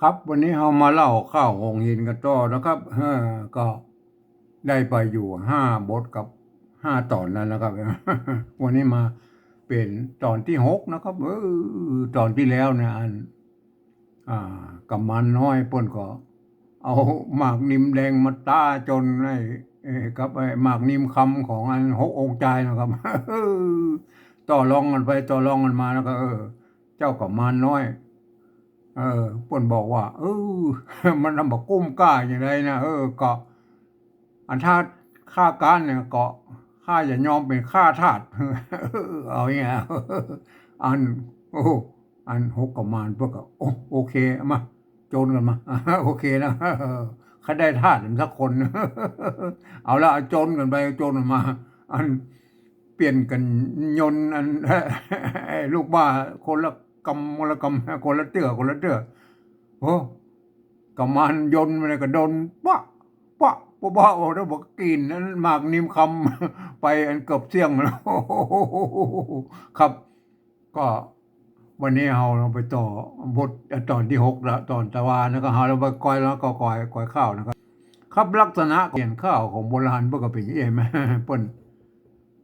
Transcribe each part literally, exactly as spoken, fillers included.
ครับ วันนี้เฮามาเล่าข่าวหงส์หินกั๋นต่อนะครับ เออ ก็ได้ไปอยู่ห้าบทกับห้าต๋อนแล้วนะครับ วันนี้มาเป๋นต๋อนตี้หกนะครับ เออ ต๋อนตี้แล้วเนี่ย อัน อ่า กำมารน้อยเปิ้นก็เอาหมากนิมแดงมาต้าจ๋นไอ้ เอ่อ กับไอ้หมากนิมคำของอันหกองค์จายนะครับ ต่อรองกั๋นไปต่อรองกั๋นมาแล้วก็ เออ เจ้ากำมารน้อย เออ เปิ้นบอกว่า เออ มันลำบากกุ้มก้าอย่างไรนะ เออ ก็ อันถ้าข้าก๊านเนี่ยก็ข้าจะยอมเป๋นข้าทาส เอาอย่างเงี้ย อัน โอ้ อันหกกำมารเปิ้นก็ โอ้ โอเค เอามา จ๋นกั๋นมา โอเคนะ ข้าได้ทาสสักคน เอาละ จ๋นกั๋นไปจ๋นกั๋นมา อันเปลี่ยนกั๋นยนต์อัน ลูกบ้าคนละกำ คนละกำ คนละเตื้อ คนละเตื้อ โอ้ กำมารยนต์มันก็ดน ปะ ปะ ปะ ปะ โอ้ แล้วบอกกลิ่นอันหมากนิมคำ ไปอันเกือบเสี้ยงแล้ว ครับ ก็วันนี้เฮาลองไปต่อบท ต๋อนตี้หกละ ต๋อนตะวานะ ก็เฮาลองไปกอยแล้วก็กอย กอยข้าวนะครับ ครับ ลักษณะเขียนข้าวของโบราณเปิ้นก็เป๋นอย่างอี้ เปิ้น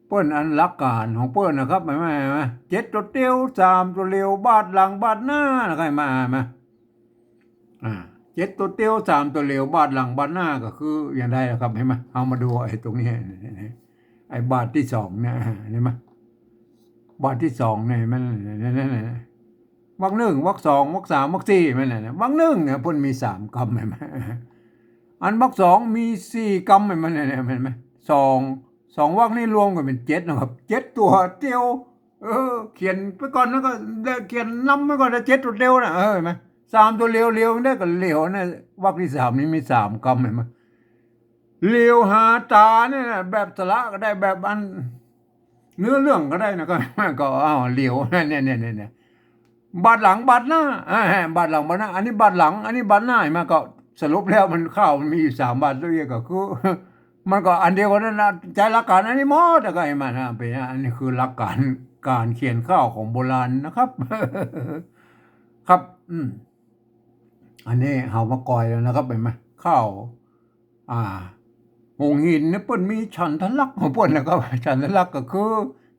เปิ้นอันหลักก๋านของเปิ้นนะครับ หันก่อ หันก่อ เจ็ดตั๋วเตียว สามตั๋วเหลียว บาดหลังบาดหน้า นะครับ หันก่อ หันก่อ อ่า เจ็ดตั๋วเตียว สามตั๋วเหลียว บาดหลังบาดหน้า ก็คืออย่างใดล่ะครับ หันก่อ เฮามาดูไอ้ตรงนี้ ไอ้บาดตี้สองเนี่ย หันก่อ บาดตี้สองเนี่ยมัน วรรคหนึ่ง วรรคสอง วรรคสาม วรรคสี่ หันก่อ วรรคหนึ่งเนี่ยเปิ้นมีสามกำ หันก่อ อันวรรคสองมีสี่กำ หันก่อ หันก่อ สอง สองวรรคนี้รวมกั๋นเป๋นเจ็ดนะครับ เจ็ดตั๋วเตียว เออ เขียนไปก่อนแล้วก็ได้ เขียนนำไปก่อนนะ เจ็ดตั๋วเตียวนะ เออ หันก่อ สามตั๋วเหลียว เหลียวได้ก็เหลียวนะ วรรคตี้สามนี่มีสามกำ หันก่อ เหลียวหาต๋าเนี่ยนะ แบบสระก็ได้ แบบอันเนื้อเรื่องก็ได้นะครับ ก็ อ้าว เหลียว เนี่ย เนี่ย เนี่ย เนี่ย บาดหลังบาดหน้า อ่า บาดหลังบาดหน้า อันนี้บาดหลัง อันนี้บาดหน้า หันก่อ ก็สรุปแล้วมันข้าวมันมีอยู่สามบาด แล้วก็คือ มันก็อันเดียวกั๋นนั่นนะ ใจ๊หลักก๋านอันนี้หมด แล้วก็หันก่อ หันก่อ เป๋น อันนี้คือหลักก๋านก๋านเขียนข้าวของโบราณนะครับ ครับ อืม อันนี้เฮามากอยแล้วนะครับ หันก่อ ข้าว อ่า หงส์หินเนี่ยเปิ้นมีฉันทลักษณ์ของเปิ้นนะครับ ฉันทลักษณ์ก็คือ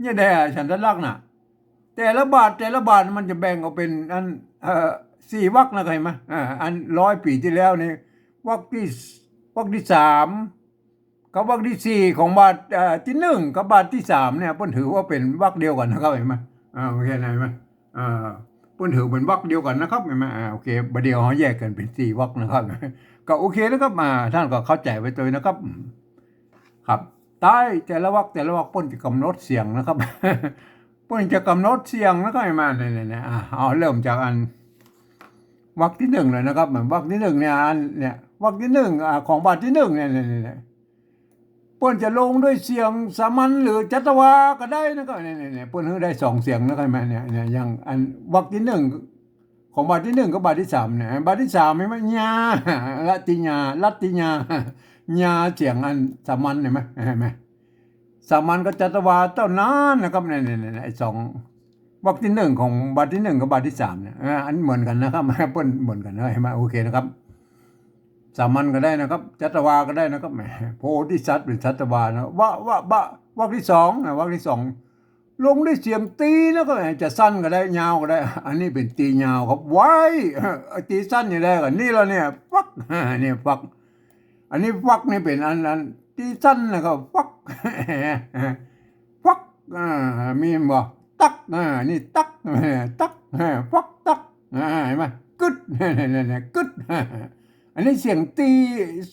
เนี่ยแหละ ฉันทลักษณ์น่ะ แต่ละบาด แต่ละบาดมันจะแบ่งออกเป๋นอัน เอ่อ สี่วรรคนะ หันก่อ อ่า อันร้อยปี๋ตี้แล้วนี่ วรรคตี้ วรรคตี้สาม กับวรรคตี้สี่ของบาด เอ่อ ตี้หนึ่งกับบาดตี้สามเนี่ย เปิ้นถือว่าเป๋นวรรคเดียวกั๋นนะครับ หันก่อ อ่า โอเค หันก่อ อ่า เปิ้นถือเป๋นวรรคเดียวกั๋นนะครับ หันก่อ อ่า โอเค บ่าเดี่ยวเฮาแยกกั๋นเป๋นสี่วรรคนะครับ ก็โอเคนะครับ อ่า ต้านก็เข้าใจ๋ไว้ตวยนะครับ อืม ครับ ใต้แต่ละวรรค แต่ละวรรคเปิ้นจะกำหนดเสียงนะครับ เปิ้นจะกำหนดเสียงนะครับ หันก่อ เนี่ย เนี่ย เนี่ย อ่า เอาเริ่มจากอัน วรรคตี้หนึ่งเลยนะครับ วรรคตี้หนึ่งเนี่ย อัน เนี่ย วรรคตี้หนึ่ง อ่า ของบาดตี้หนึ่งเนี่ย เนี่ย เนี่ย เนี่ย เปิ้นจะลงด้วยเสียงสามัญหรือจัตวาก็ได้นะครับ เนี่ย เนี่ย เนี่ย เปิ้นหื้อได้สองเสียงนะครับ หันก่อ เนี่ย เนี่ย อย่างอันวรรคตี้หนึ่งของบาดตี้หนึ่งกับบาดตี้สามเนี่ย บาดตี้สามหันก่อ ญา ละติญา ละติญา ญาเสียงอันสามัญหันก่อ หันก่อ สามัญกับจัตวาเต้านั้นนะครับ เนี่ย เนี่ย เนี่ย ไอ้สอง วรรคตี้หนึ่งของบาดตี้หนึ่งกับบาดตี้สามเนี่ย อ่า อันเหมือนกั๋นนะครับ เปิ้นเหมือนกั๋นนะ หันก่อ โอเคนะครับ สามัญก็ได้นะครับ จัตวาก็ได้นะครับ แหม โพธิสัตว์เป๋นจัตวานะ วะ วะ บะ วรรคตี้สองนะ วรรคตี้สอง ลงด้วยเสียงตี๋นะครับ จะสั้นก็ได้ ยาวก็ได้ อันนี้เป๋นตี๋ยาวครับ ไว้ เอ่อ ตี๋สั้นนี่ได้ก่อน นี่ละเนี่ย ฟัก เนี่ย ฟัก อันนี้ฟักนี่เป๋นอัน อันตี๋สั้นนะครับ ฟัก ฟัก อ่า มีบ่ ตัก อ่า นี่ตัก ตัก อ่า ฟักตัก อ่า หันก่อ กึ๊ด เนี่ย เนี่ย เนี่ย กึ๊ด อันนี้เสียงตี๋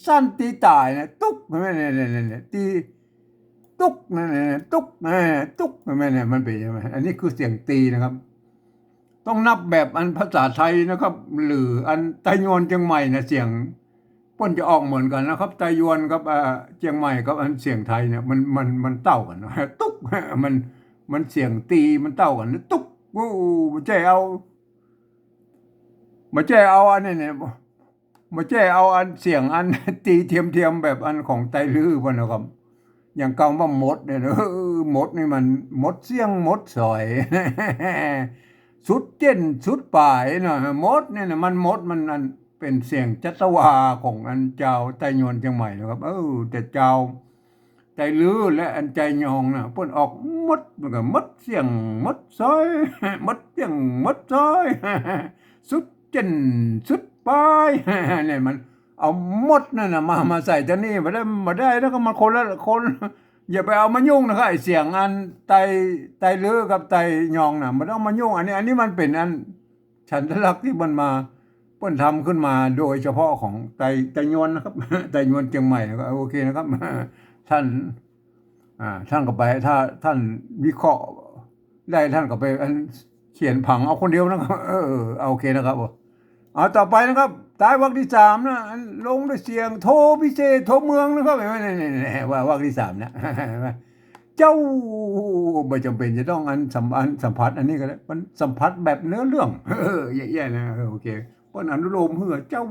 สั้นตี๋ต่ายนะ ตุ๊ก หันก่อ เนี่ย เนี่ย เนี่ย เนี่ย ตี๋ ตุ๊ก เนี่ย เนี่ย เนี่ย ตุ๊ก เนี่ย ตุ๊ก หันก่อ เนี่ย มันเป๋นยังไง อันนี้คือเสียงตี๋นะครับ ต้องนับแบบอันภาษาไทยนะครับ หรืออันไตยวนเจียงใหม่นะ เสียงเปิ้นจะออกเหมือนกั๋นนะครับ ไตยวนกับ อ่า เจียงใหม่กับอันเสียงไทยเนี่ย มัน มัน มันเต้ากั๋นนะ ตุ๊ก มัน มันเสียงตี๋มันเต้ากั๋นนะ ตุ๊ก โอ้ บ่ใจ้เอา บ่ใจ้เอาอันนี้เนี่ย บ่ใจ้เอาอันเสียงอันตี๋เทียมๆ แบบอันของไตลื้อเปิ้นนะครับ อย่างกำว่าหมดเนี่ยนะ เออ หมดนี่มันหมดเสี้ยงหมดสอย สุดเจ๊นสุดป๋ายเนาะ หมดเนี่ยนะ มันหมด มันอันเป๋นเสียงจัตวาของอันจาวไตยวนเจียงใหม่นะครับ เออ แต่จาวไตลื้อและอันไตยองนะ เปิ้นออกหมด มันก็หมดเสียงหมดซอย หมดเสียงหมดซอย สุดเจ๊นสุดป๋าย เนี่ยมันเอาหมดนั่นนะ มา มาใส่ตรงนี้ บ่ได้ บ่ได้ แล้วก็มันคนละคน อย่าไปเอามายุ่งนะครับ ไอ้เสียงอันไต ไตลื้อกับไตยองนะ บ่ต้องมายุ่ง อันนี้ อันนี้มันเป๋นอันฉันทลักษณ์ตี้มันมา เปิ้นทำขึ้นมาโดยเฉพาะของไต ไตยวนนะครับ ไตยวนเจียงใหม่ แล้วก็โอเคนะครับ ท่าน อ่า ท่านก็ไป ถ้าท่านวิเคราะห์ได้ ท่านก็ไปอันเขียนผังเอาคนเดียวนะครับ เออ เอาโอเคนะครับ เอาต่อไปนะครับ ท้ายวรรคที่สามนะ อันลงด้วยเสียงโทพิเศษ โทเมืองนะครับ เห็นไหม นี่ๆๆ ว่าวรรคที่สามนะ เจ้า บ่จำเป๋นจะต้องอันสัม อันสัมผัสอันนี้ก็ได้ มันสัมผัสแบบเนื้อเรื่อง เออ แย่ๆ นะ เออ โอเค เปิ้นอนุโลมหื้อ เจ้า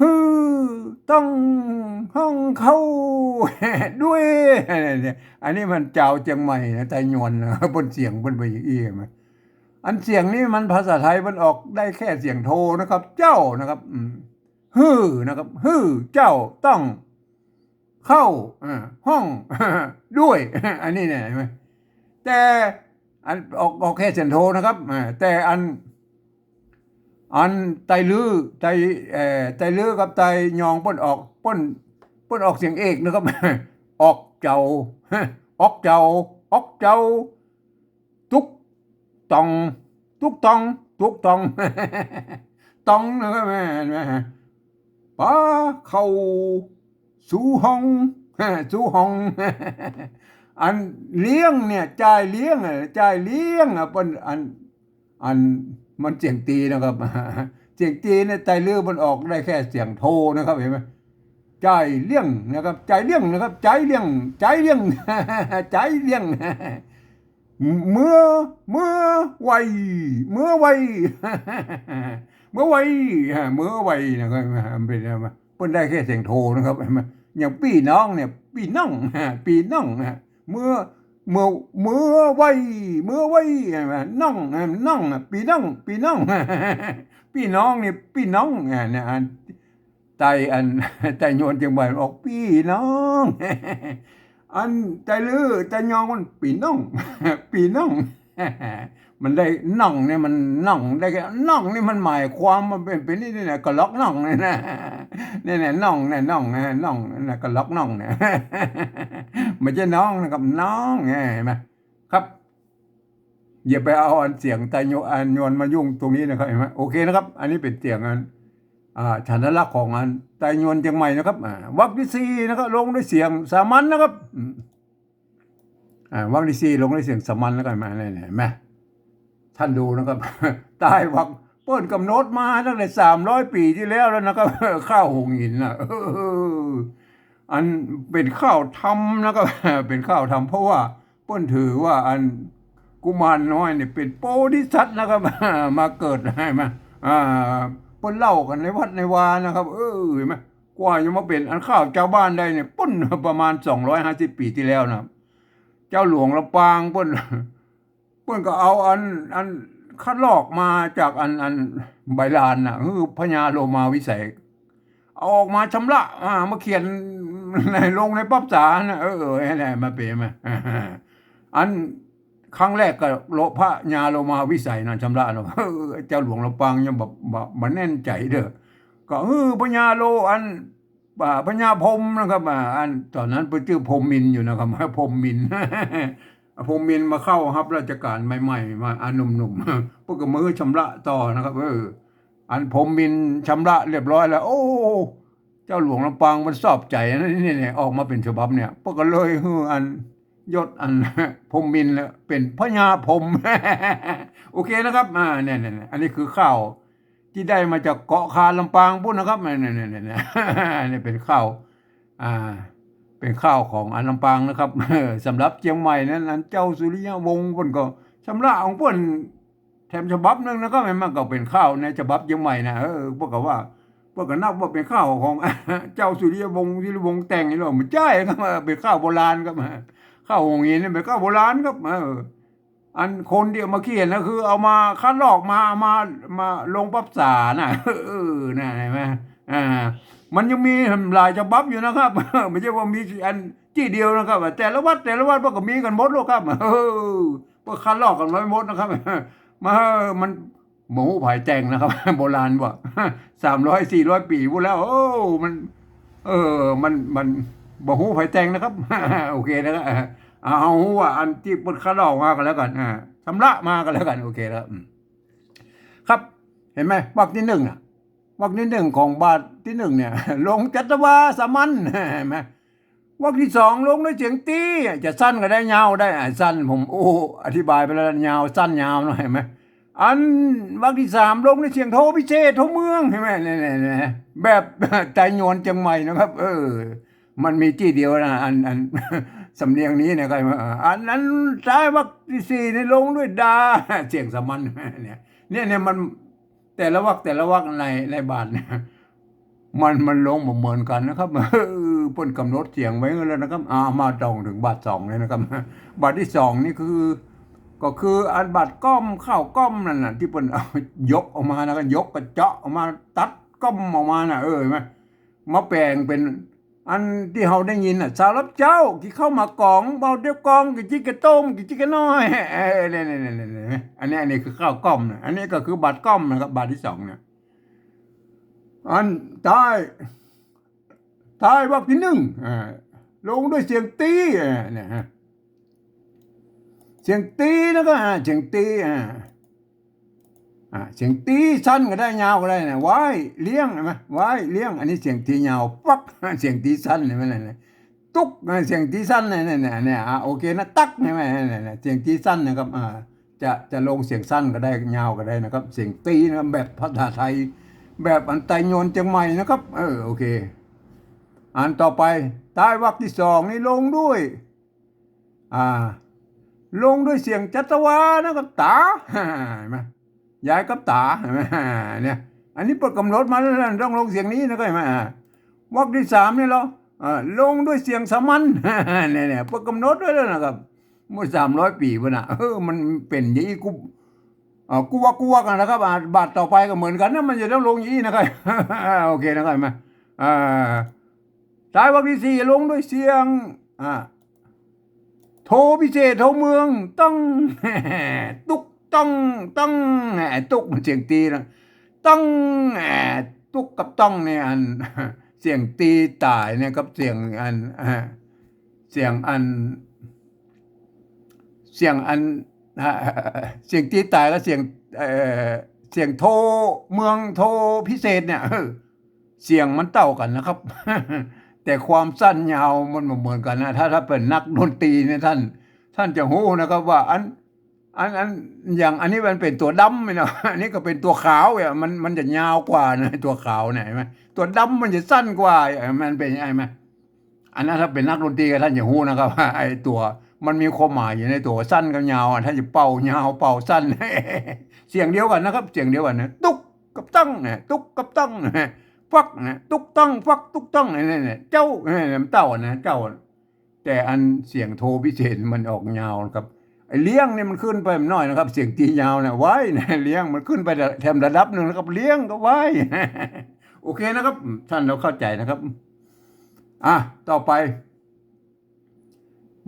หื้อต้องห้องเข้า ด้วย เนี่ย อันนี้มันจาวเจียงใหม่นะ ไตยวนนะ เปิ้นเสียงเปิ้นไปอย่างอี้ เห็นไหม อันเสียงนี้มันภาษาไทยมันออกได้แค่เสียงโทนะครับ เจ้านะครับ อืม หื้อนะครับ หื้อเจ้าต้องเข้า อ่า ห้อง ด้วย อันนี้เนี่ย เห็นไหม แต่อันออก ออกแค่เสียงโทนะครับ อ่า แต่อัน อันไตลื้อ ไต เอ่อ ไตลื้อกับไตยองเปิ้นออก เปิ้น เปิ้นออกเสียงเอกนะครับ ออกเจ้า ออกเจ้า ออกเจ้า ตุ๊กตอง ตุ๊กตอง ตุ๊กตอง ตองนะครับ เห็นไหม ปาเข้าสู่ห้อง สู่ห้อง อันเลี้ยงเนี่ย จ่ายเลี้ยงอะ จ่ายเลี้ยงอะ เปิ้นอัน อันมันเสียงตีนะครับ เสียงตีเนี่ย ไตลื้อมันออกได้แค่เสียงโทนะครับ เห็นไหม จ่ายเลี้ยงนะครับ จ่ายเลี้ยงนะครับ จ่ายเลี้ยง จ่ายเลี้ยง จ่ายเลี้ยง เมื่อ เมื่อไว เมื่อไว เมื่อไว ฮะ เมื่อไวนะครับ มันเป๋นอะไรมา เปิ้นได้แค่เสียงโทนะครับ เห็นไหม อย่างปี้น้องเนี่ย ปี้น้อง ฮะ ปี้น้อง ฮะ เมื่อ เมื่อ เมื่อไว เมื่อไว เห็นไหม น้อง ฮะ น้อง ฮะ ปี้น้อง ปี้น้อง ปี้น้องนี่ ปี้น้อง อ่า เนี่ย อัน ไต อัน ไตยวนเจียงใหม่ออกปี้น้อง อันไตลื้อ ไตยองมันปี้น้อง ปี้น้อง มันได้น้องเนี่ย มันน้องได้แค่น้องนี่ มันหมายความมันเป๋น เป๋นนี่ นี่นะ กะล็อกน้องเนี่ยนะ เนี่ยนะ น้องเนี่ย น้องเนี่ย น้องเนี่ย กะล็อกน้องเนี่ย ไม่ใช่น้องนะครับ น้องเนี่ย เห็นไหมครับ อย่าไปเอาอันเสียงไตยวน อันยวนมายุ่งตรงนี้นะครับ เห็นไหม โอเคนะครับ อันนี้เป๋นเสียงอัน อ่า ฉันทลักษณ์ของอันไตยวนเจียงใหม่นะครับ อ่า วรรคที่สี่นะครับ ลงด้วยเสียงสามัญนะครับ อืม อ่า วรรคที่สี่ลงด้วยเสียงสามัญแล้วกัน มา เนี่ย เห็นไหม ท่านดูนะครับ ท้ายวรรค เปิ้นกำหนดมาตั้งแต่สามร้อยปี๋ตี้แล้วแล้วนะครับ ข้าวหงส์หินน่ะ เออ อันเป๋นข้าวธรรมนะครับ เป๋นข้าวธรรม เพราะว่าเปิ้นถือว่าอันกุมารน้อยเนี่ยเป๋นโพธิสัตว์นะครับ มาเกิดให้มา อ่า เปิ้นเล่ากั๋นในวัดในวานะครับ เออ เห็นไหม กว่าจะมาเป๋นอันข้าวจาวบ้านได้เนี่ย ปุ้น ประมาณสองร้อยห้าสิบปี๋ตี้แล้วนะครับ เจ้าหลวงลำปางเปิ้น เปิ้นก็เอาอัน อันคัดลอกมาจากอัน อันใบลานน่ะ คือพญาโลมาวิสัย เอาออกมาชำระ อ่า มาเขียนใน ลงในปั๊บสานะ เออ เออ นั่นแหละ มาเป๋นมา อันครั้งแรกก็โล พญาโลมาวิสัยนะ ชำระเนาะ เออ เจ้าหลวงลำปางยังบ่ บ่ บ่แน่นใจ๋เด้อ ก็ เออ พญาโล อัน อ่า พญาพรหมนะครับ อ่า อันต๋อนนั้นเปิ้นจื้อพรหมมินทร์อยู่นะครับ พรหมมินทร์ พรหมมินทร์มาเข้าฮับราชก๋านใหม่ๆ มา อ่า หนุ่มๆ เปิ้นก็มาหื้อชำระต่อนะครับ เออ อันพรหมมินทร์ชำระเรียบร้อยแล้ว โอ้ เจ้าหลวงลำปางมันชอบใจ๋นะ นี่ๆ ออกมาเป๋นฉบับเนี่ย เปิ้นก็เลยหื้ออันยศอัน พรหมมินทร์แล้วเป๋นพญาพรหม โอเคนะครับ อ่า เนี่ยๆๆ อันนี้คือข้าว ตี้ได้มาจากเกาะคานลำปางปู๊นนะครับ เนี่ยๆๆๆ นี่เป๋นข้าว อ่า เป๋นข้าวของอันลำปางนะครับ สำหรับเจียงใหม่นั้น อันเจ้าสุริยวงศ์เปิ้นก็ชำระของเปิ้นแถมฉบับนึ่งนะครับ มันก็เป๋นข้าวในฉบับเจียงใหม่นะ เออ เปิ้นก็ว่า เปิ้นก็นับว่าเป๋นข้าวของ เจ้าสุริยวงศ์ สุริยวงศ์แต่งนี่แหละ บ่ใจ้ครับ เป๋นข้าวโบราณครับ ข้าวหงส์หินนี่เป๋นข้าวโบราณครับ เออ อันคนตี้เอามาเขียนนะ คือเอามาคัดลอกมา เอามา มาลงปรักษาน่ะ เออ น่ะ หันก่อ อ่า มันยังมีหลายฉบับอยู่นะครับ บ่ใจ้ว่ามีอันตี้เดียวนะครับ แต่ละวัด แต่ละวัดมันก็มีกั๋นหมดแล้วครับ เออ เปิ้นคัดลอกกั๋นไว้หมดนะครับ มา มัน บ่ฮู้ใผแต่งนะครับ โบราณว่า สามร้อย สี่ร้อย ปี๋พู้นแล้ว โอ้ มัน เออ มัน มัน บ่ฮู้ใผแต่งนะครับ โอเคนะครับ เอา เอาฮู้ว่าอันตี้เปิ้นคัดลอกมาก็แล้วกั๋น อ่า ชำระมาก็แล้วกั๋น โอเคแล้ว อืม ครับ หันก่อ วรรคตี้นึ่งน่ะ วรรคตี้นึ่งของบาทตี้นึ่งเนี่ย ลงจัตวาสามัญ หันก่อ วรรคตี้สองลงด้วยเสียงตี้ จะสั้นก็ได้ ยาวก็ได้ อ่ะ สั้นผม โอ้ อธิบายไปแล้ว ยาว สั้น ยาวเนาะ หันก่อ อันวรรคตี้สามลงด้วยเสียงโทพิเศษ โทเมือง หันก่อ เนี่ย เนี่ย เนี่ย แบบไตยวนเจียงใหม่นะครับ เออ มันมีตี้เดียวนะ อัน อัน สำเนียงนี้นะครับ อันนั้นท้ายวรรคตี้สี่นี่ลงด้วยดา เสียงสามัญ เนี่ย เนี่ย เนี่ย มัน แต่ละวรรค แต่ละวรรคใน ในบาทเนี่ย มัน มันลงบ่เหมือนกั๋นนะครับ เปิ้นก๋ำหนดเสียงไว้แล้วนะครับ อ่า มาตรงเถิงบาทสองเลยนะครับ บาทตี้สองนี่คือ ก็คืออันบาทก้อม ข้าวก้อมนั่นน่ะ ตี้เปิ้นเอายกออกมานะ ก็ยกกระเจาะออกมา ตัดก้อมออกมาน่ะ เออ หันก่อ มาแป๋งเป๋น อันตี้เฮาได้ยินน่ะ สาวรับเจ๊า กิ๋นข้าวหมากก๋อง เบาเตี้ยวกอง กิ๋นจิ๊กกะต้ม กิ๋นจิ๊กกะน้อย เออ เนี่ย เนี่ย เนี่ย เนี่ย อันนี้ อันนี้คือข้าวก้อมน่ะ อันนี้ก็คือบาทก้อมนะครับ บาทตี้สองเนี่ย อันท้าย ท้ายวรรคตี้นึ่ง อ่า ลงด้วยเสียงตี้ อ่า เนี่ยฮะ เสียงตี้นะครับ อ่า เสียงตี้ อ่า อ่า เสียงตี้สั้นก็ได้ ยาวก็ได้นะ ว้ายเลี้ยง หันก่อ ว้ายเลี้ยง อันนี้เสียงตี้ยาว ฟัก เสียงตี้สั้น หันก่อ เนี่ย ตุ๊ก อ่า เสียงตี้สั้น เนี่ย เนี่ย เนี่ย เนี่ย อ่า โอเคนะ ตั๊ก หันก่อ เนี่ย เนี่ย เนี่ย เสียงตี้สั้นนะครับ อ่า จะ จะลงเสียงสั้นก็ได้ ยาวก็ได้นะครับ เสียงตี้นะครับ แบบภาษาไทย แบบอันไตยวนเจียงใหม่นะครับ เออ โอเค อันต่อไป ท้ายวรรคตี้สองนี่ลงด้วย อ่า ลงด้วยเสียงจัตวานะครับ ต๋า หันก่อ ยายกับต๋า หันก่อ เนี่ย อันนี้เปิ้นก๋ำหนดมาแล้วนะ ต้องลงเสียงนี้นะครับ หันก่อ อ่า วรรคตี้สามนี่เหรอ อ่า ลงด้วยเสียงสามัญ เนี่ย เนี่ย เปิ้นก๋ำหนดไว้แล้วนะครับ เมื่อสามร้อยปี๋พู้นน่ะ เออ มันเป๋นอย่างอี้กู้ อ่า กู้วักกู้วักอะนะครับ อ่า บาทต่อไปก็เหมือนกั๋นนะ มันจะต้องลงอย่างอี้นะครับ โอเคนะครับ หันก่อ อ่า ท้ายวรรคตี้สี่ลงด้วยเสียง อ่า โทพิเศษ โทเมือง ต้อง ตุ๊ก ต้อง ต้อง ไอ้ตุ๊กมันเสียงตี้นะ ต้อง ตุ๊กกับต้องเนี่ย อัน เสียงตี้ต๋ายเนี่ยกับเสียงอัน อ่า เสียงอัน เสียงอัน อ่า เสียงตี้ต๋ายกับเสียง เอ่อ เสียงโทเมือง โทพิเศษเนี่ย เออ เสียงมันเต้ากั๋นนะครับ แต่ความสั้นยาวมันบ่เหมือนกั๋นนะ ถ้า ถ้าเป๋นนักดนตรีเนี่ย ท่าน ท่านจะฮู้นะครับว่าอัน อัน อัน อย่างอันนี้มันเป๋นตั๋วดำเนี่ยนะ อันนี้ก็เป๋นตั๋วขาวเนี่ย มัน มันจะยาวกว่านะ ตั๋วขาวเนี่ย หันก่อ ตั๋วดำมันจะสั้นกว่า มันเป๋นยังไง หันก่อ อันนั้นถ้าเป๋นนักดนตรีก็ท่านจะฮู้นะครับ ว่าไอ้ตั๋ว มันมีความหมายอยู่ในตั๋วสั้นกับยาวอะ ท่านจะเป่ายาวเป่าสั้น เสียงเดียวกั๋นนะครับ เสียงเดียวกั๋นนะ ตุ๊กกับต้องเนี่ย ตุ๊กกับต้องเนี่ย ฟักเนี่ย ตุ๊กต้อง ฟัก ตุ๊กต้องเนี่ย เนี่ย เนี่ย เจ้า เนี่ย มันเต้านะ เจ้า แต่อันเสียงโทพิเศษมันออกยาวนะครับ ไอ้เลี้ยงนี่มันขึ้นไปหน้อยนะครับ เสียงตี้ยาวเนี่ย ว้าย เนี่ย เลี้ยงมันขึ้นไปแถมระดับนึ่งนะครับ เลี้ยงก็ว้าย โอเคนะครับ ท่านเราเข้าใจ๋นะครับ อ่ะ ต่อไป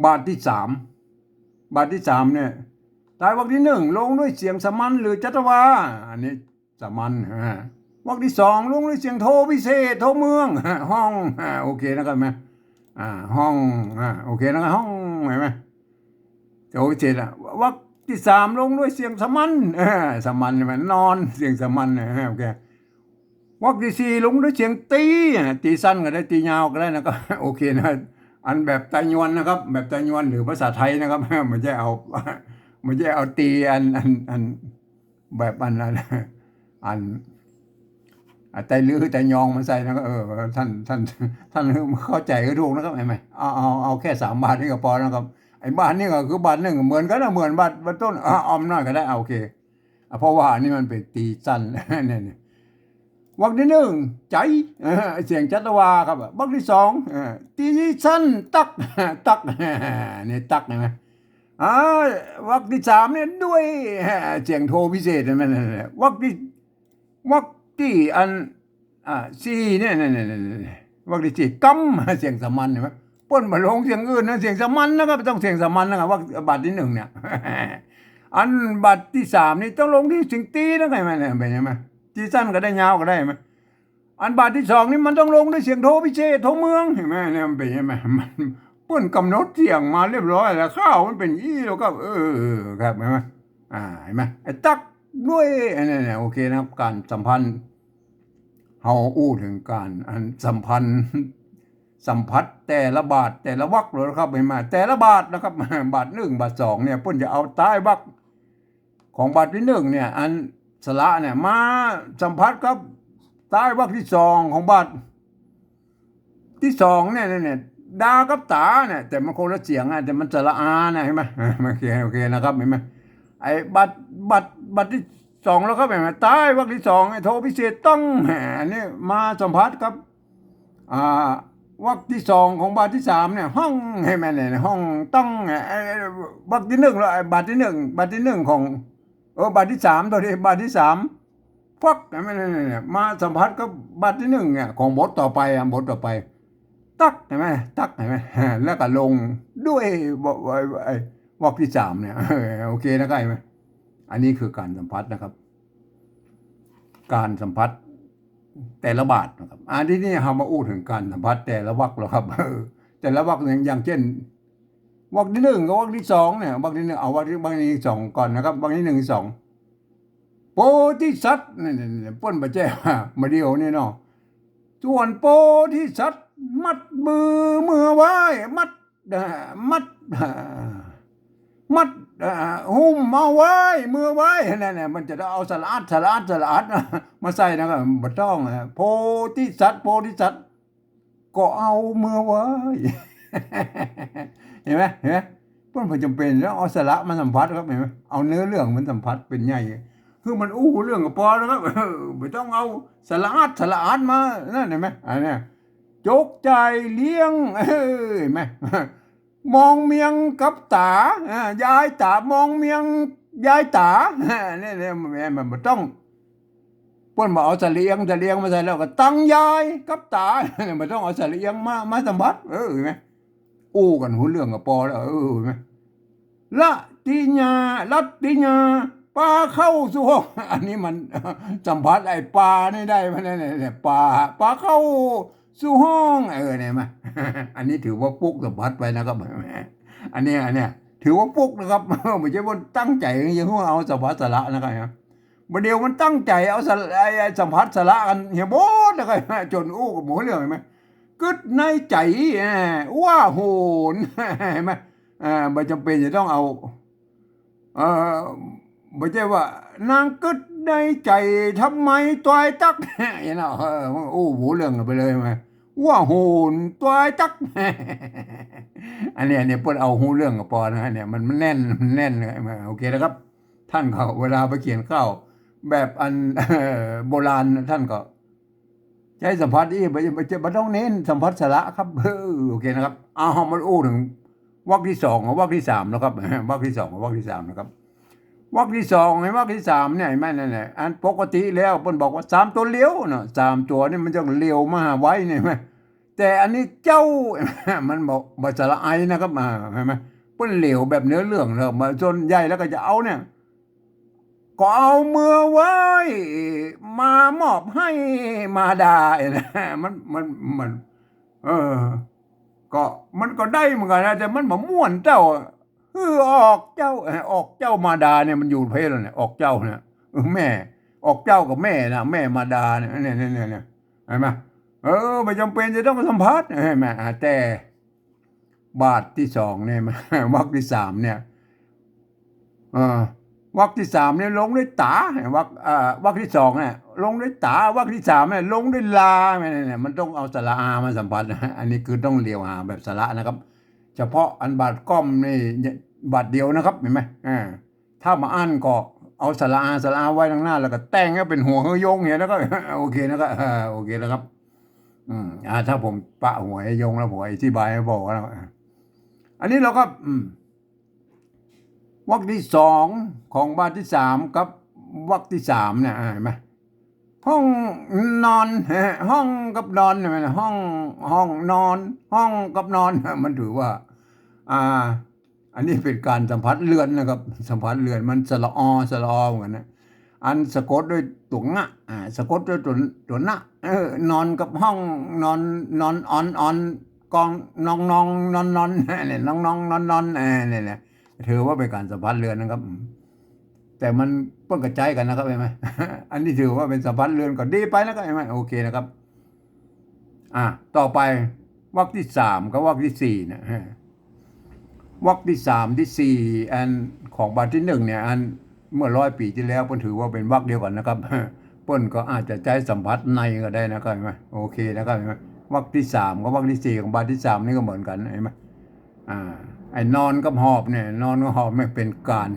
บาทตี้สาม บาทตี้สามเนี่ย ท้ายวรรคตี้นึ่งลงด้วยเสียงสามัญหรือจัตวา อันนี้สามัญ อ่า วรรคตี้สองลงด้วยเสียงโทพิเศษ โทเมือง ห้อง อ่า โอเคนะครับ หันก่อ อ่า ห้อง อ่า โอเคนะครับ ห้อง หันก่อ โทพิเศษอะ วรรคตี้สามลงด้วยเสียงสามัญ อ่า สามัญ หันก่อ นอน เสียงสามัญ อ่า โอเค วรรคตี้สี่ลงด้วยเสียงตี้ อ่ะ ตี้สั้นก็ได้ ตี้ยาวก็ได้นะครับ โอเคนะ อันแบบไตยวนนะครับ แบบไตยวนหรือภาษาไทยนะครับ บ่ใจ้เอา บ่ใจ้เอาตี้อัน อัน อัน แบบอัน อัน อัน อ่ะ ไตลื้อไตยองมาใส่นะครับ เออ ท่าน ท่าน ท่านเข้าใจ๋ก็ถูกนะครับ หันก่อ เอา เอา เอาแค่สามบาทนี่ก็ปอนะครับ ไอ้บาทนี่ก็คือบาทนึ่ง เหมือนกั๋นนะ เหมือนบาท บาทต้น อ่ะ เอาหน้อยก็ได้ อ่ะ โอเค อ่ะ เพราะว่าอันนี้มันเป๋นตี้สั้น เนี่ย เนี่ย วรรคตี้นึ่ง ใจ๋ เออ เสียงจัตวาครับ วรรคตี้สอง เออ ตี้สั้น ตั๊ก ตั๊ก เนี่ย ตั๊ก หันก่อ อ่า วรรคตี้สามเนี่ย ด้วย เสียงโทพิเศษนั่นแหละ วรรคตี้ วรรคตี้อัน อ่า สี่เนี่ย เนี่ย เนี่ย เนี่ย วรรคตี้สี่ กำ เสียงสามัญ หันก่อ เปิ้นบ่ลงเสียงอื่นนะ เสียงสามัญนะครับ ต้องเสียงสามัญนะครับ วรรค บาทตี้นึ่งเนี่ย อันบาทตี้สามนี่ต้องลงตี้เสียงตี้นะ หันก่อ เนี่ย หันก่อ ตี้สั้นก็ได้ ยาวก็ได้ หันก่อ อันบาทตี้สองนี่มันต้องลงด้วยเสียงโทพิเศษ โทเมือง หันก่อ เนี่ย มันเป๋น หันก่อ มัน เปิ้นกำหนดเสียงมาเรียบร้อยแล้ว ข้าวมันเป๋นอี้แล้วก็ เออ ครับ หันก่อ อ่า หันก่อ ไอ้ตั๊ก ด้วย อันนี้เนี่ย โอเคนะครับ ก๋านสัมพันธ์ เฮาอู้เถิงก๋าน อันสัมพันธ์ สัมผัสแต่ละบาท แต่ละวรรคแล้วนะครับ หันก่อ แต่ละบาทนะครับ บาทนึ่ง บาทสองเนี่ย เปิ้นจะเอาต๊ายวรรคของบาทตี้นึ่งเนี่ย อันสระเนี่ย มาสัมผัสกับต๊ายวรรคตี้สองของบาท ตี้สองเนี่ย เนี่ย เนี่ย ดากับต๋าเนี่ย แต่มันคนละเสียงอะ แต่มันสระอานะ หันก่อ โอเค โอเคนะครับ หันก่อ ไอ้บาท บาท บาทตี้สองแล้วครับ หันก่อ ต๊ายวรรคตี้สอง ไอ้โทพิเศษ ต้อง อันนี้มาสัมผัสกับ อ่า วรรคตี้สองของบาทตี้สามเนี่ย ฮ้อง หันก่อ เนี่ย ฮ้อง ต้อง ไอ้ ไอ้ วรรคตี้นึ่งแล้ว ไอ้บาทตี้นึ่ง บาทตี้นึ่งของ เออ บาทตี้สาม โตษที บาทตี้สาม ฟัก หันก่อ เนี่ย เนี่ย เนี่ย มาสัมผัสกับบาทตี้นึ่งเนี่ย ของบทต่อไปอะ บทต่อไป ตั๊ก หันก่อ ตั๊ก หันก่อ แล้วก็ลงด้วย ว- ว- ไอ้วรรคตี้สามเนี่ย เออ โอเคนะครับ หันก่อ อันนี้คือก๋านสัมผัสนะครับ ก๋านสัมผัสแต่ละบาทนะครับ อันนี้นี่เฮามาอู้เถิงก๋านสัมผัสแต่ละวรรคแล้วครับ เออ แต่ละวรรคเนี่ย อย่างเช่น วรรคตี้นึ่งกับวรรคตี้สองเนี่ย วรรคตี้นึ่ง เอาวรรคตี้ วรรคตี้สองก่อนนะครับ วรรคตี้นึ่ง ตี้สอง โพธิสัตว์ นี่ นี่ นี่ เปิ้นบ่ใจ้ว่า บ่าเดี่ยวนี่เนาะ ส่วนโพธิสัตว์ มัดมือเมื่อไหว้ มัด เอ่อ มัด เอ่อ มัด เอ่อ หุ้มเอาไว้ เมื่อไหว้ นั่นน่ะ มันจะต้องเอาสระอัด สระอัด สระอัด มาใส่นะครับ บ่ต้องนะ โพธิสัตว์ โพธิสัตว์ ก็เอาเมื่อไหว้ หันก่อ หันก่อ เปิ้นบ่จ๋ำเป๋นต้องเอาสระมาสัมผัสครับ หันก่อ เอาเนื้อเรื่องมันสัมผัสเป๋นใหญ่ คือมันอู้เรื่องก็ปอแล้วครับ เออ บ่ต้องเอาสระอัด สระอัดมา นั่น หันก่อ อันเนี้ย จกจ่ายเลี้ยง เออ หันก่อ มองเมียงกับต๋า อ่า ยายต๋า มองเมียงยายต๋า เนี่ย เนี่ย มัน มันบ่ต้อง เปิ้นบ่เอาสระเอียง สระเอียงมาใส่แล้วก็ตังยายกับต๋า บ่ต้องเอาสระเอียงมา มาสัมผัส เออ หันก่อ อู้กั๋นฮู้เรื่องก็ปอแล้ว เออ หันก่อ ละติญา รัตติญา ปาเข้าสู่ห้อง อันนี้มัน สัมผัสไอ้ปานี่ได้มาเนี่ย เนี่ย ปา ปาเข้าสู่ห้อง เออ เนี่ยมา อันนี้ถือว่าปุ๊กสัมผัสไปนะครับ อันเนี้ย อันเนี้ย ถือว่าปุ๊กนะครับ บ่ใจ้ว่าตั้งใจ๋จะหื้อเอาสัมผัสสระนะครับ บ่าเดี่ยวมันตั้งใจ๋เอาสระ ไอ้ ไอ้สัมผัสสระกั๋นเหียบดแล้วก็ จ๋นอู้กั๋นบ่ฮู้เรื่องหันก่อ กึ๊ดในใจ๋ เอ่อ ว่าโหน หันก่อ อ่า บ่จ๋ำเป๋นจะต้องเอา เอ่อ บ่ใจ้ว่า นางกึ๊ดในใจ๋ทำไมตวยตั๊ก หันก่อ เออ อู้บ่ฮู้เรื่องกั๋นไปเลยหันก่อ ว่าโหนตวยตั๊ก อันเนี้ย อันเนี้ยเปิ้นเอาฮู้เรื่องก็ปอนะ เนี่ย มัน มันแน่น มันแน่น โอเคนะครับ ต้านก็เวลาไปเขียนข่าวแบบอัน เอ่อ โบราณ ต้านก็ใจ๊สัมผัสอี้ บ่ บ่ บ่ต้องเน้นสัมผัสสระครับ เออ โอเคนะครับ เอา เฮามาอู้เถิงวรรคตี้สองกับวรรคตี้สามนะครับ วรรคตี้สองกับวรรคตี้สามนะครับ วรรคตี้สอง ไอ้วรรคตี้สามเนี่ย หันก่อ นั่นแหละ อันปกติแล้วเปิ้นบอกว่าสามตั๋วเหลียวเนาะ สามตั๋วนี่มันจะเหลียวมาหาไว้เนี่ย หันก่อ แต่อันนี้เจ้า มันบ่ บ่สระไอนะครับ อ่า หันก่อ เปิ้นเหลียวแบบเนื้อเรื่องเนาะ มาส่วนใหญ่แล้วก็จะเอาเนี่ย ก็เอาเมื่อไหว้ มามอบหื้อมารดา มัน มัน มัน เออ ก็ มันก็ได้เหมือนกั๋นนะ แต่มันบ่ม่วนเต้า หื้อออกเจ้า เอ่อ ออกเจ้ามารดาเนี่ย มันอยู่เพศแล้วเนี่ย ออกเจ้าเนี่ย เออ แม่ ออกเจ้ากับแม่นะ แม่มารดาเนี่ย เนี่ย เนี่ย เนี่ย หันก่อ เออ บ่จ๋ำเป๋นจะต้องสัมผัส หันก่อ อ่า แต่บาทตี้สองเนี่ย วรรคตี้สามเนี่ย เออ วรรคตี้สามเนี่ยลงด้วยต๋า วรรค เอ่อ วรรคตี้สองเนี่ยลงด้วยต๋า วรรคตี้สามเนี่ยลงด้วยลา เนี่ย เนี่ย มันต้องเอาสระอามาสัมผัสนะ อันนี้คือต้องเหลียวหาแบบสระนะครับ เฉพาะอันบาทก้อมนี่บาทเดียวนะครับ หันก่อ อ่า ถ้าบ่อั้นก็เอาสระอา สระอาไว้ตังหน้า แล้วก็แต่งหื้อเป๋นหัวหื้อยงเนี่ย แล้วก็ โอเคนะครับ เออ โอเคนะครับ อืม อ่า ถ้าผมปะหัวหื้อยงแล้วผมอธิบายหื้อปอแล้ว อ่า อันนี้เราก็ อืม วรรคตี้สองของบาทตี้สามกับบาทตี้สามเนี่ย อ่า หันก่อ ห้องนอน ฮะ ห้องกับนอนเนี่ย มันห้อง ห้องนอน ห้องกับนอน มันถือว่า อ่า อันนี้เป๋นก๋านสัมผัสเรือนนะครับ สัมผัสเรือน มันสระออ สระออเหมือนกั๋นนะ อันสะกดด้วยตั๋วงะ อ่า สะกดด้วยตั๋ว ตั๋วนะ เออ นอนกับห้อง นอน นอน ออน ออน กอง นอง นอง นอน นอน เนี่ย นอง นอง นอน นอน เออ เนี่ยแหละ ถือว่าเป๋นก๋านสัมผัสเรือนนะครับ อืม แต่มันเปิ้นก็ใจ๊กั๋นนะครับ หันก่อ อันนี้ถือว่าเป๋นสัมผัสเรือนก็ดีไปนะครับ หันก่อ โอเคนะครับ อ่า ต่อไป วรรคตี้สามกับวรรคตี้สี่เนี่ย ฮะ วรรคตี้สามตี้สี่ อันของบาทตี้หนึ่งเนี่ย อันเมื่อร้อยปี๋ตี้แล้ว เปิ้นถือว่าเป๋นวรรคเดียวกั๋นนะครับ เปิ้นก็อาจจะใจ๊สัมผัสในก็ได้นะครับ หันก่อ โอเคนะครับ หันก่อ วรรคตี้สามกับวรรคตี้สี่ของบาทตี้สามนี่ก็เหมือนกั๋น หันก่อ อ่า ไอ้นอนกับหอบเนี่ย นอนกับหอบมันเป๋นก๋าน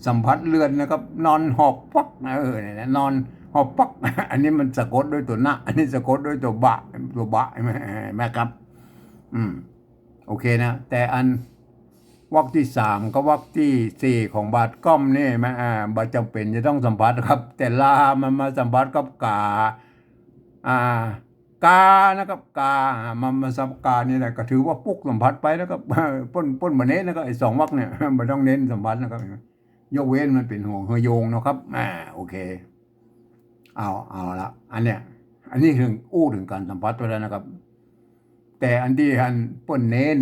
สัมผัสเรือนนะครับ นอนหอบปัก เออ เนี่ยนะ นอนหอบปัก อันนี้มันสะกดด้วยตั๋วนะ อันนี้สะกดด้วยตั๋วบะ ตั๋วบะ หันก่อ หันก่อครับ อืม โอเคนะ แต่อันวรรคตี้สามกับวรรคตี้สี่ของบาทก้อมนี่ มัน อ่า บ่จ๋ำเป๋นจะต้องสัมผัสครับ แต่ลามันมาสัมผัสกับกา อ่า กานะครับ กา อ่า มา มาสัมผัสกานี่แหละ ก็ถือว่าปุ๊กสัมผัสไปนะครับ เปิ้น เปิ้นบ่เน้นนะครับ ไอ้สองวรรคเนี่ย บ่ต้องเน้นสัมผัสนะครับ ยกเว้นมันเป๋นหัวเฮอโยงนะครับ อ่า โอเค เอา เอาละ อันเนี้ย อันนี้เถิงอู้เถิงก๋านสัมผัสไปแล้วนะครับ แต่อันตี้อันเปิ้นเน้น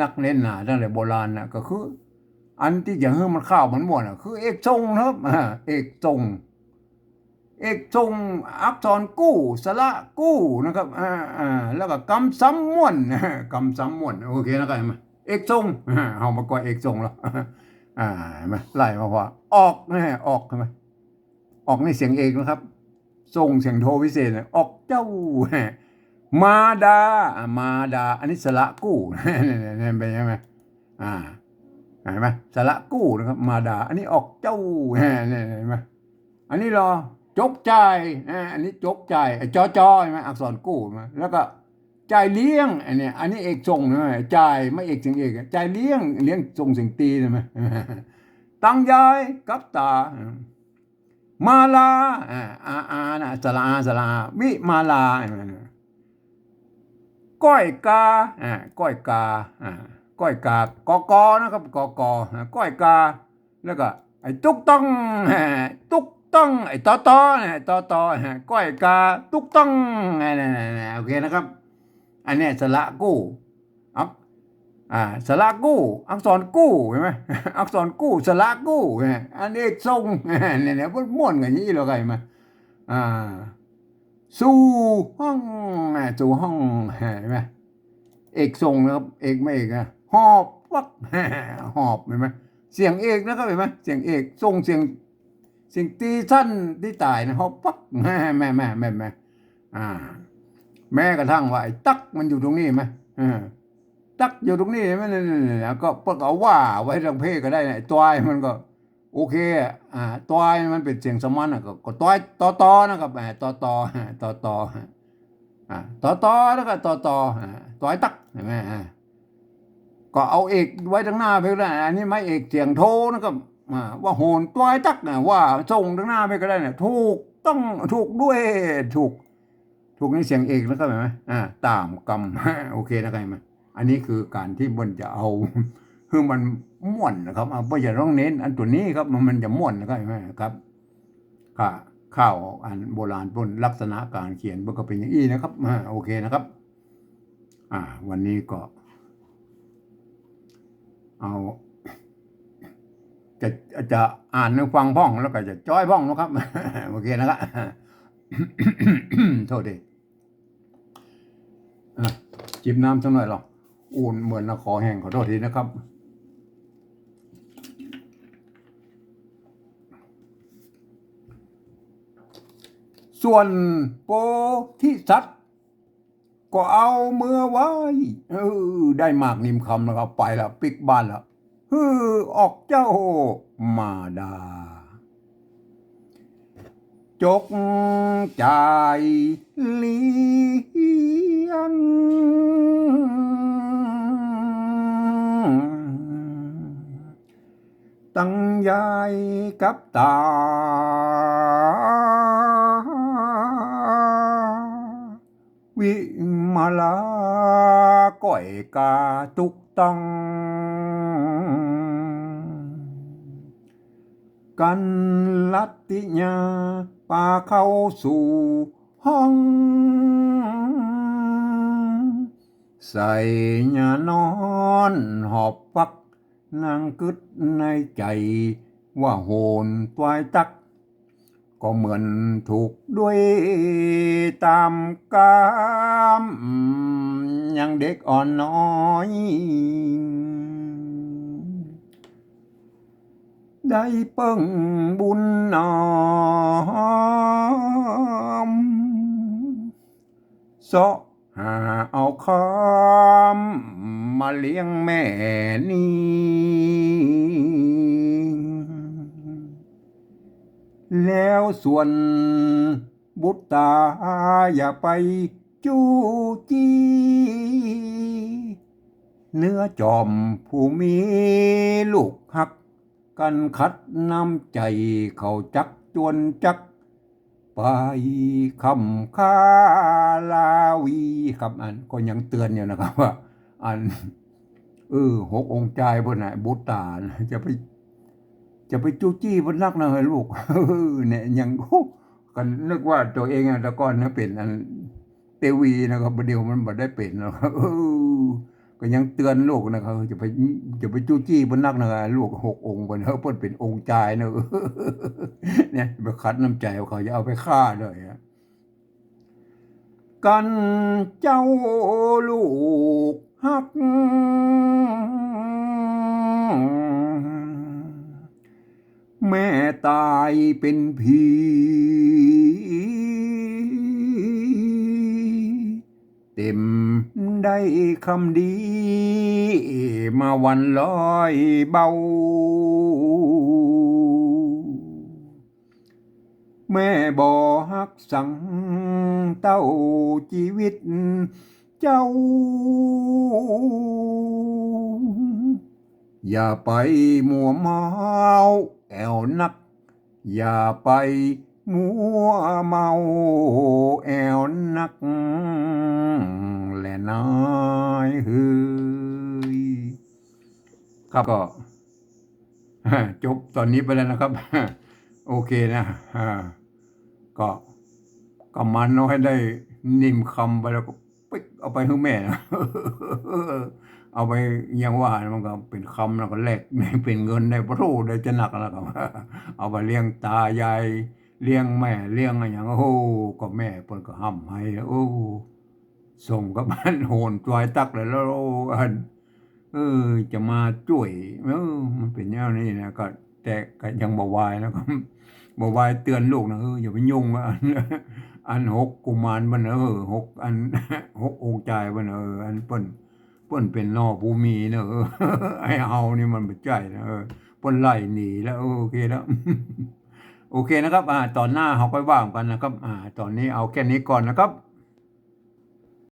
นักเน้นหนาตั้งแต่โบราณน่ะ ก็คือ อันตี้จะหื้อมันเข้ามันม่วนน่ะ คือเอกทรงนะครับ อ่า เอกทรง เอกทรง อักษรกู้ สระกู้นะครับ อ่า อ่า แล้วก็กำซ้ำม่วน กำซ้ำม่วน โอเคนะครับ หันก่อ เอกทรง อ่า เฮามาก่อเอกทรงแล้ว อ่า หันก่อ ไล่มาพอ ออกนะ ออก หันก่อ ออกนี่เสียงเอกนะครับ ทรงเสียงโทพิเศษนะ ออกเจ้า มาดา อ่ะ มาดา อันนี้สระกู้ เนี่ย เนี่ย เนี่ย เป๋นไง อ่า หันก่อ สระกู้นะครับ มาดา อันนี้ออกเจ้า เนี่ย เนี่ย หันก่อ อันนี้ลอ จกจ่าย อ่า อันนี้จกจ่าย ไอ้จอจอ หันก่อ อักษรกู้ หันก่อ แล้วก็จ่ายเลี้ยง อันเนี้ย อันนี้เอกทรงนะ จ่าย ไม้เอกเสียงเอก จ่ายเลี้ยง เลี้ยงทรงเสียงตี หันก่อ ตังยายกับต๋า มาลา อ่า อา อา นะ สระอา สระอา วิมาลา ก้อยกา อ่า ก้อยกา อ่า ก้อยกา ก ก นะครับ ก ก อ่า ก้อยกา แล้วก็ไอ้ตุ๊กต้อง ตุ๊กต้อง ไอ้ตอตอนะ ตอตอ ก้อยกา ตุ๊กต้อง เนี่ย เนี่ย เนี่ย โอเคนะครับ อันเนี้ยสระกู้ อัก อ่า สระกู้ อักษรกู้ หันก่อ อักษรกู้ สระกู้ หันก่อ อันเอกทรง เนี่ย เนี่ย ม่วนๆ กั๋นอย่างนี้เลย หันก่อ อ่า สู่ห้อง อ่า สู่ห้อง หันก่อ เอกทรงนะครับ เอกไม้เอกนะ หอบปัก หอบ หันก่อ เสียงเอกนะครับ หันก่อ เสียงเอก ทรงเสียง เสียงตีสั้นตี้ต๋ายนะ หอบปัก แม่ แม่ แม่ แม่ แม่ อ่า แม้กระทั่งว่าไอ้ตั๊กมันอยู่ตรงนี้หันก่อ เออ ตั๊กอยู่ตรงนี้หันก่อ แล้วก็เปิ้นเอาว่าไว้ตางเพศก็ได้นะ ไอ้ตวายมันก็ โอเค อ่า ตวายมันเป๋นเสียงสามัญน่ะ ก็ ก็ตวาย ตอตอ นะครับ อ่า ตอตอ ตอตอ อ่า ตอตอ แล้วก็ตอตอ อ่า ตวายตั๊ก หันก่อ อ่า ก็เอาเอกไว้ตางหน้าไปก็ได้ อันนี้ไม้เอกเสียงโทนะครับ อ่า ว่าโหนตวายตั๊กนะ ว่าส่งตางหน้าไปก็ได้นะ ถูกต้อง ถูกด้วย ถูก ถูกในเสียงเอกนะครับ หันก่อ อ่า ต๋ามกำ โอเคนะครับ หันก่อ อันนี้คือก๋านตี้เปิ้นจะเอา คือมันม่วนนะครับ อ่า เปิ้นจะต้องเน้นอันตั๋วนี้ครับ มัน มันจะม่วนนะครับ หันก่อ ครับ ข่าว ข่าวอันโบราณเปิ้นลักษณะก๋านเขียนเปิ้นก็เป๋นอย่างอี้นะครับ อ่า โอเคนะครับ อ่า วันนี้ก็ เอา จะ จะอ่านหื้อฟังพ่อง แล้วก็จะจ้อยพ่องนะครับ โอเคนะครับ โทษที อ่ะ จิบน้ำสักหน่อยลอ อุ่นเหมือนนะ คอแห้ง ขอโทษทีนะครับ ส่วนโพธิสัตว์ ก็เอาเมือไหว้ เออ ได้หมากนิมคำแล้วก็ไปละ ปิ๊กบ้านละ หื้อออกเจ้ามาดา จกจ่ายเลี้ยง ตังยายกับต๋า วิมลาก้อยกาตุ๊กตัง กัลติยาปาเข้าสู่ห้อง ใส่ยานอนหอบฟัก นั่งกึ๊ดในใจ๋ว่าโหนตวายตัก ก็เหมือนถูกด้วยต๋ามกาม ยังเด็กอ่อนน้อย ได้เปิ้งบุญน้อม เซาะหาเอาคำมาเลี้ยงแม่นี้ แล้วส่วนบุตราอย่าไปจู้จี้ เนื้อจอมผู้มีลูกฮัก กันขัดน้ำใจ๋เขาจักจวนจัก ไปคำคาลาวีครับ อันก็ยังเตือนอยู่นะครับว่า อัน เออ หกองค์จายเปิ้นน่ะ บุตราน่ะ จะไป จะไปจู้จี้เปิ้นนักนะลูก เนี่ยยัง โอ้ ก็นึกว่าตั๋วเองอะ แต่ก่อนนะเป๋นอัน เตวีนะครับ บ่าเดี่ยวมันบ่ได้เป๋นแล้วครับ เออ ก็ยังเตือนลูกนะครับ จะไป จะไปจู้จี้เปิ้นนักนะ ลูกหกองค์เปิ้น เปิ้นเป๋นองค์จายนะ เนี่ย ไปขัดน้ำใจ๋เขา อย่าเอาไปฆ่าด้วยอะ กันเจ้าลูกฮัก แม่ต๋ายเป๋นผี เต็มได้คำดี มาวันร้อยเบ้า แม่บ่ฮักสังเต้าจีวิตเจ้า อย่าไปมัวเมาแอ่วนัก อย่าไปมัวเมาแอ่วนัก แลนายเฮย ครับ ก็ จบต๋อนนี้ไปแล้วนะครับ โอเคนะ อ่า ก็ กำมาน้อยได้นิ่มคำไปแล้วก็ปิ๊กเอาไปหื้อแม่นะ เอาไปยังว่ามันก็เป๋นคำแล้วก็แลกเป๋นเงินได้ โอ้โห ได้จะนักแล้วครับ เอาไปเลี้ยงต๋ายาย เลี้ยงแม่ เลี้ยงอะหยัง โอ้โห ก็แม่เปิ้นก็ฮ่ำไห้ โอ้ สมกับอันโหนตวายตักเลย แล้วอัน เออ จะมาจ้วย เออ มันเป๋นแนวนี้นะ ก็ แต่ก็ยังบ่วายนะ ก็บ่วายเตือนลูกนะ เออ อย่าไปยุ่งว่า อัน อันหกกุมารมัน เออ หกอัน หกองค์จายมัน เออ อันเปิ้น เปิ้นเป๋นน้อผู้มีเนอะ เออ ไอ้เฮานี่มันบ่ใจ้นะ เออ เปิ้นไล่หนีแล้ว เออ โอเคแล้ว โอเคนะครับ อ่า ต๋อนหน้าเฮาค่อยว่ากั๋นนะครับ อ่า ต๋อนนี้เอาแค่นี้ก่อนนะครับ